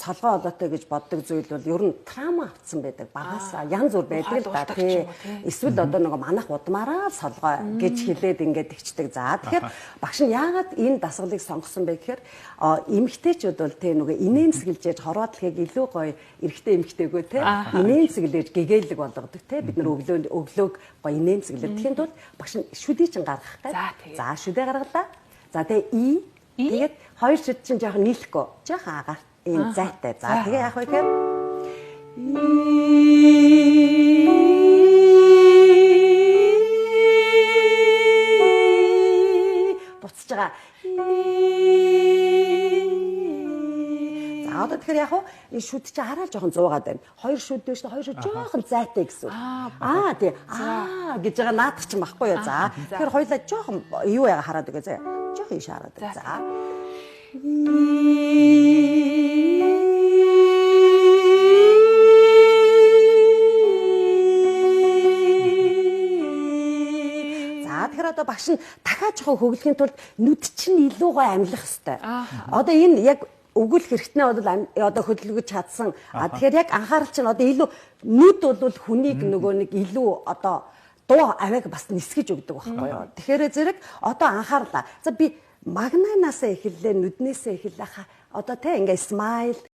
солгой олоотой гэж боддог зүйл бол ер нь trauma авцсан байдаг. Багасаа янз бүр байдаг л да, тий. Эсвэл одоо нөгөө манах удмаараа л солгой гэж хэлээд ингээд тэгчдэг. За, тэгэхээр багш нь яагаад энэ дасгалыг сонгосон бэ гэхээр эмэгтэйчүүд бол, тий, нөгөө инээмсэглэж хорвоотлохыг илүү гоё эрэгтэй эмэгтэйгөө, тий, инээмсэглэж гэгээлэг болгодог, тий. Бид нар өглөөг гоё инээмсэглэх. Тэгэхэд бол багш нь шүдий чинь гаргах гай. За, шүдээ гаргалаа. За, тэгээ и. Тэгээд хоёр шүд чинь жоохон нийлэхгүй. Жоохон агаар ийм зайтай. За, тэгээ яах вэ гэхээр буцаж байгаа. За, одоо тэгэхээр яг энэ шүд чи араа жоохон зуугаад байна. Хоёр шүд биш, хоёр шүд жоохон зайтай гэсэн. Аа, тий. Аа гэж байгаа наадах чинь баггүй юу. За, тэгэхээр хоёлаа жоохон юу яага хараад өгөө зэ. Жоохон иш хараад. За. За, тэгэхээр одоо багш нь дахиад жоохон хөглөхийн тулд нүд чинь илүү гой амьлах хэвээр. Одоо энэ яг өгүүлэх хэрэгтнээ бол одоо хөдөлгөж чадсан. А тэгэхээр яг анхаарал чинь одоо илүү нүд бол хүнийг нөгөө нэг илүү одоо дуу авиаг бас нисгэж өгдөг байхгүй юу. Тэгэхээр зэрэг одоо анхаарлаа. За, би магнанаасаа эхэллээ, нүднээсээ эхэллээ. Одоо те ингээ smile.